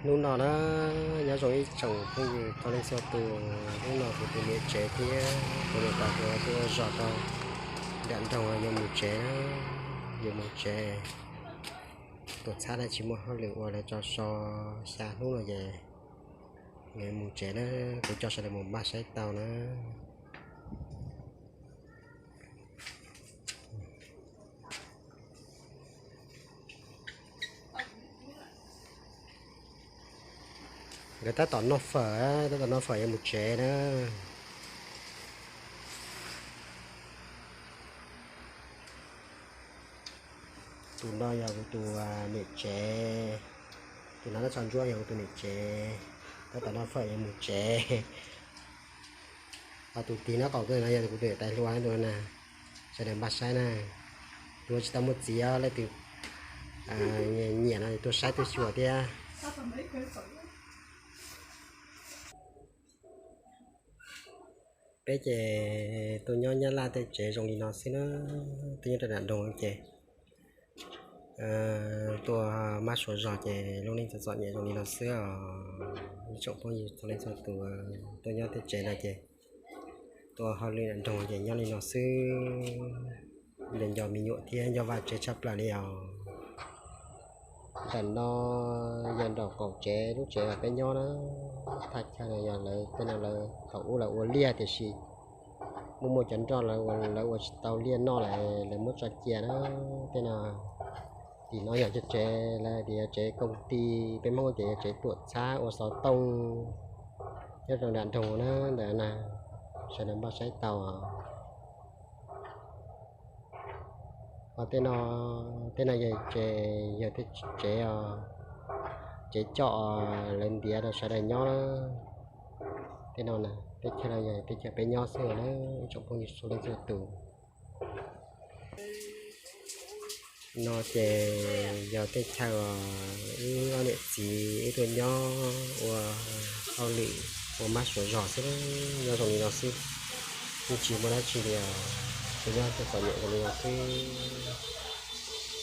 Hnub no na, nyob zoo ib tsoom phooj ywg txhua leej txhua tus, hnub no kuv tus niam tsev thiab kuv niam tais kuv tuaj ua zog rau nram nroog yuav mus tsev na, yuav mus tsev. Tuam txhab na tsis muaj hauj lwm ua lawv tso so xya hnub no ces yuav mus tsev na, kuv coj sawv daws mus npaj saib tau na. Nkawd tab tom noj fawm, tab tom noj fawm yuav mus tsev na. Tus no yog kuv tus niam tsev, tus no nab tso ntsuab yog kuv tus niam tsev, tab tom noj fawm yuav mus tsev. Ho tus tig nraub qaum tuaj no yog kuv tus niam tais hluas tus na, sawv daws npaj saib na. Tus tsis tau muaj txiv os, leej twg nyiam no tuaj saib tuaj xyuas thiab. Peb ces tuaj nyob Nyab Laj tej tsev zoo li no xwb na, tuaj nyob rau nram nroog ces tuaj mab suav zog ces lub neej txom txom nyem zoo li no xwb os. Ib tsoom phooj ywg txhua leej txhua tus, tuaj nyob tej tsev no ces tuaj hauj lwm nram nroog ces nyob li no xwb. Nco nco me nyuam thiab nco vaj tsev tshaj plaws li os. Ntawm no yog nraum qaum tsev, lub tsev uas peb nyob na. Thaj chaw no yog lawv tej no lawv thaum ub lawv ua liaj tiam sis muaj muaj cov nroj lawv ua tsis tau liaj noj lawm, lawv muab tso cia na. Tej no, tim no yog cov tsev lawv tias yog tsev koom ti, peb Hmoob tias yog tsev tuam txhab ua xov tooj nyob rau nram nroog na. Ntawm na, sawv daws npaj saib tau. Ho tej no, tej no yog tsev, yog tej tsev, tsev coj lawv ntiav rau sawv daws nyob na. Tej no, teb chaws no yog teb chaws peb nyob xwb na, ib tsoom phooj ywg txhua leej txhua tus. No ces yog tej chaw uas wb ob niam txiv wb tuaj nyob ua hauj lwm ua mab suav zog xwb, nyob zoo li no xwb, yeej tsis muaj dab tsi li os. Tuaj nyob tuaj txom nyem zoo li no xwb.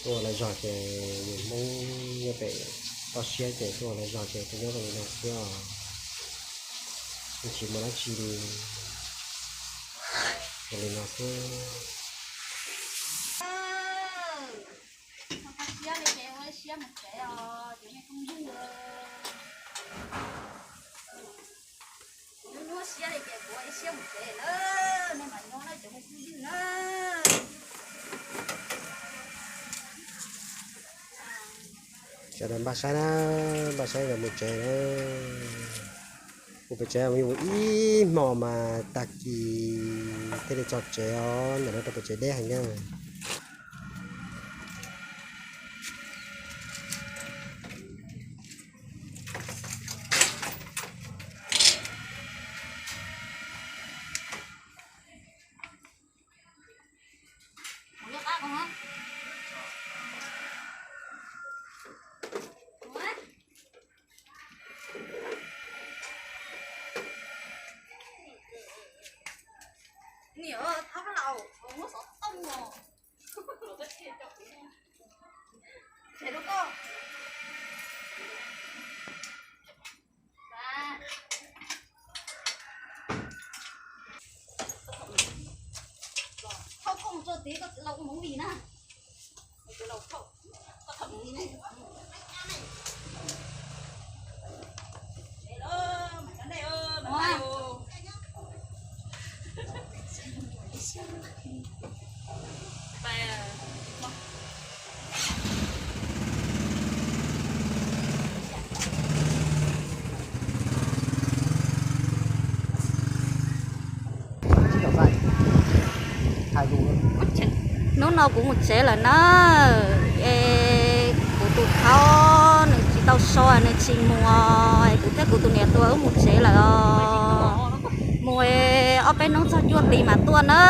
Tuaj ua lawv zog ces yus Hmoob nyob pem toj siab ces tuaj ua lawv zog ces tuaj nyob zoo li no xwb os. Yeej tsis muaj dab tsi li, zoo li no xwb. Sawv daws npaj saib na, npaj saib nkawd mus tsev na. Mus pem tsev mus ib hmo mas tag kis thiaj li txog tsev os, ntawm no rau pem tsev deb heev na. Hnub no kuv mus tsev lawm na. Es kuv tus thaub nws tsis tau so, nws tsis mus, es kuv thiab kuv tus niam hluas wb mus tsev lawm os. Mus ob peb hnub txog cuaj tis mam tuaj na.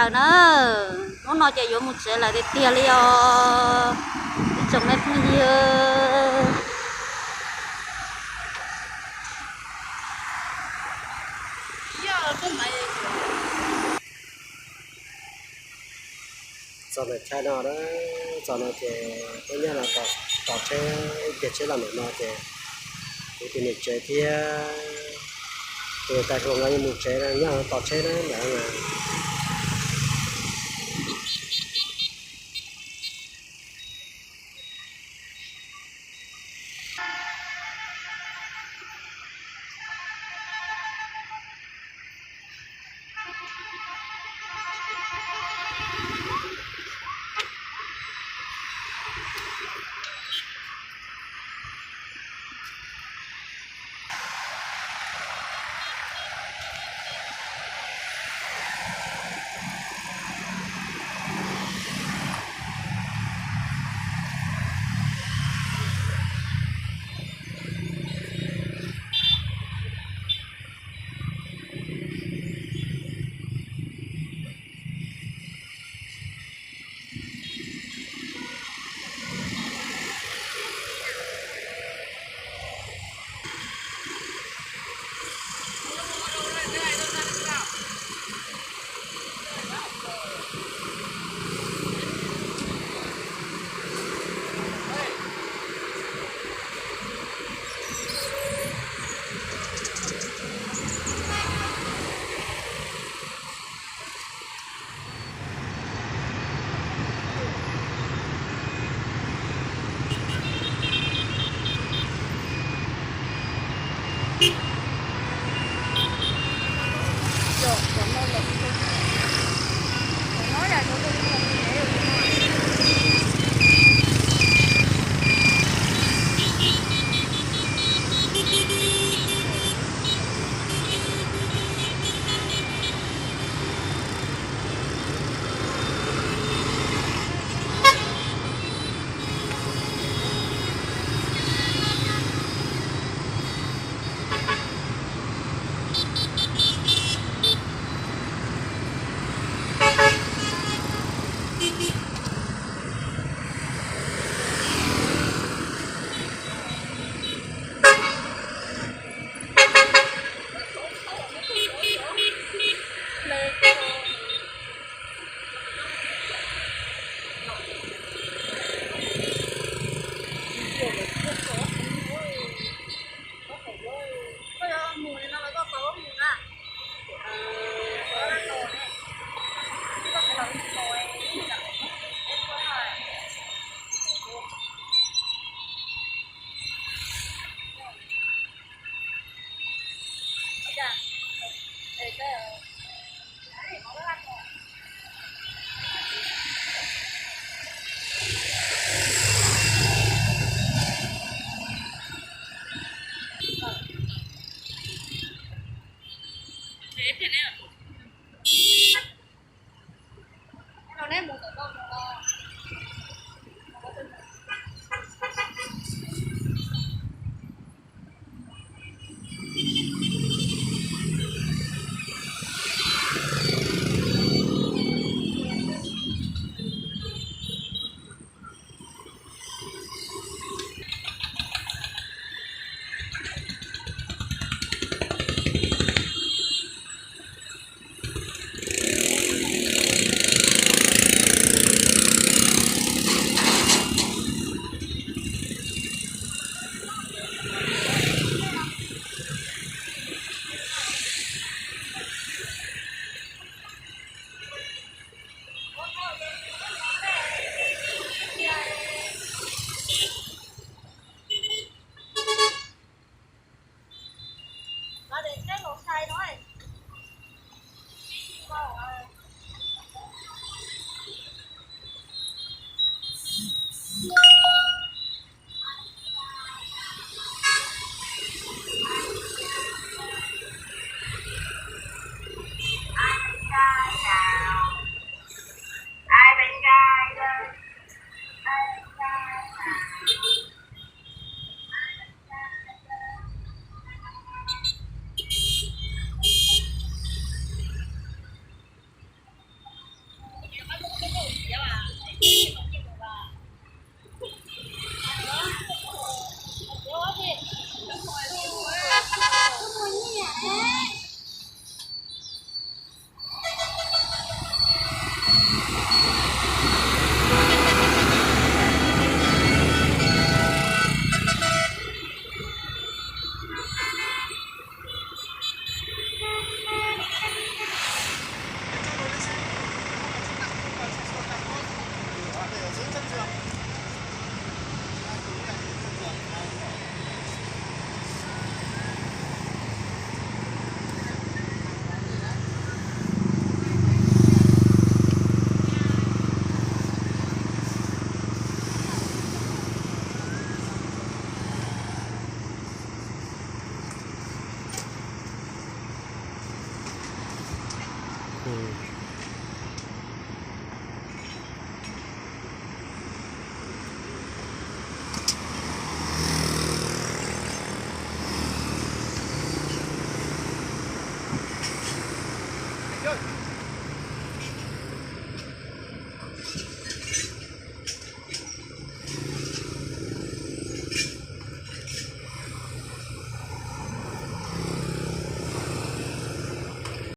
Lawm na, hnub no ces yuav mus tsev lawm tiag tiag li os ib tsoom me phooj ywg. Txog ntawm chaw no, txog no ces peb nyob no tos tsheb, ib tiag tsheb los ntawm no ces kuv tus niam tsev thiab tus tais hluas nkawd yuav mus tsev, nyob no tos tsheb na ntawd. Tus